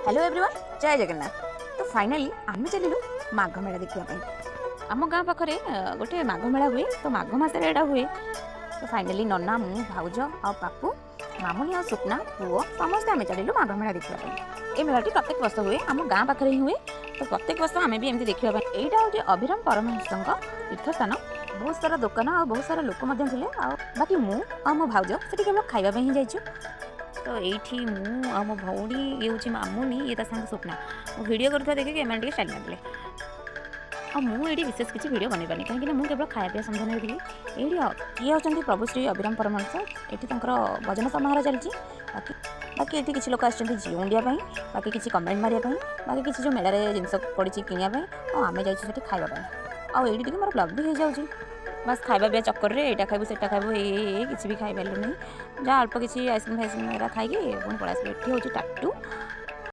Hello everyone, ଜୟ ଜଗନ୍ନାଥ। ତ finally ଆମେ ଚାଲିଲୁ ମାଘ ମେଳା ଦେଖିବା ପାଇଁ। ଆମ ଗାଁ ପାଖରେ ଗୋଟେ ମାଘ ମେଳା ହୁଏ, ତ ମାଘ ମାସରେ ଏଇଟା ହୁଏ। ତ ଫାଇନାଲି ନନା, ମୁଁ, ଭାଉଜ ଆଉ ପାପୁ, ମାମୁନି ଆଉ ସ୍ୱପ୍ନା ପୁଅ ସମସ୍ତେ ଆମେ ଚାଲିଲୁ ମାଘ ମେଳା ଦେଖିବା ପାଇଁ। ଏ ମେଳାଟି ପ୍ରତ୍ୟେକ ବର୍ଷ ହୁଏ, ଆମ ଗାଁ ପାଖରେ ହିଁ ହୁଏ। ତ ପ୍ରତ୍ୟେକ ବର୍ଷ ଆମେ ବି ଏମିତି ଦେଖିବା ପାଇଁ। ଏଇଟା ହେଉଛି ଅଭିରାମ ପରମହଂସଙ୍କ ତୀର୍ଥସ୍ଥାନ। ବହୁତ ସାରା ଦୋକାନ ଆଉ ବହୁତ ସାରା ଲୋକ ମଧ୍ୟ ଥିଲେ। ଆଉ ବାକି ମୁଁ ଆଉ ମୋ ଭାଉଜ ସେଠି କେବଳ ଖାଇବା ପାଇଁ ହିଁ ଯାଇଛୁ। ତ ଏଇଠି ମୁଁ ଆଉ ମୋ ଭଉଣୀ, ଇଏ ହେଉଛି ମାମୁନି, ଇଏ ତା ସାଙ୍ଗ ସ୍ୱପ୍ନା। ମୁଁ ଭିଡ଼ିଓ କରୁଥିବା ଦେଖିକି ଏମାନେ ଟିକେ ଷ୍ଟାଇଲ୍ ମାରିଲେ। ଆଉ ମୁଁ ଏଇଠି ବିଶେଷ କିଛି ଭିଡ଼ିଓ ବନେଇ ପାରିନି, କାହିଁକିନା ମୁଁ କେବଳ ଖାଇବା ପିଇବା ସନ୍ଧାନରେ ଥିଲି ଏଇଠି। ଇଏ ହେଉଛନ୍ତି ପ୍ରଭୁ ଶ୍ରୀ ଅଭିରାମ ପରମହଂସ। ଏଠି ତାଙ୍କର ଭଜନ ସମାରୋହ ଚାଲିଛି। ବାକି ଏଠି କିଛି ଲୋକ ଆସିଛନ୍ତି ଝିଅ ପାଇଁ, ବାକି କିଛି କମେଣ୍ଟ ମାରିବା ପାଇଁ, ବାକି କିଛି ଯେଉଁ ମେଳାରେ ଜିନିଷ ପଡ଼ିଛି କିଣିବା ପାଇଁ। ଆଉ ଆମେ ଯାଇଛୁ ସେଠି ଖାଇବା ପାଇଁ। ଆଉ ଏଇଠି ଟିକେ ମୋର ବ୍ଲଗ୍ ବି ହେଇଯାଉଛି। ବାସ୍, ଖାଇବା ପିଇବା ଚକ୍କରରେ ଏଇଟା ଖାଇବୁ, ସେଇଟା ଖାଇବୁ, ଏଇ କିଛି ବି ଖାଇପାରିଲୁ ନାହିଁ। ଯାହା ଅଳ୍ପ କିଛି ଆଇସ୍କ୍ରିମ୍ ଫାଇସ୍କ୍ରିମ୍ ଏରା ଖାଇକି ପୁଣି ପଳେଇ ଆସିଲୁ। ଏଠି ହେଉଛି ଟାଟୁ।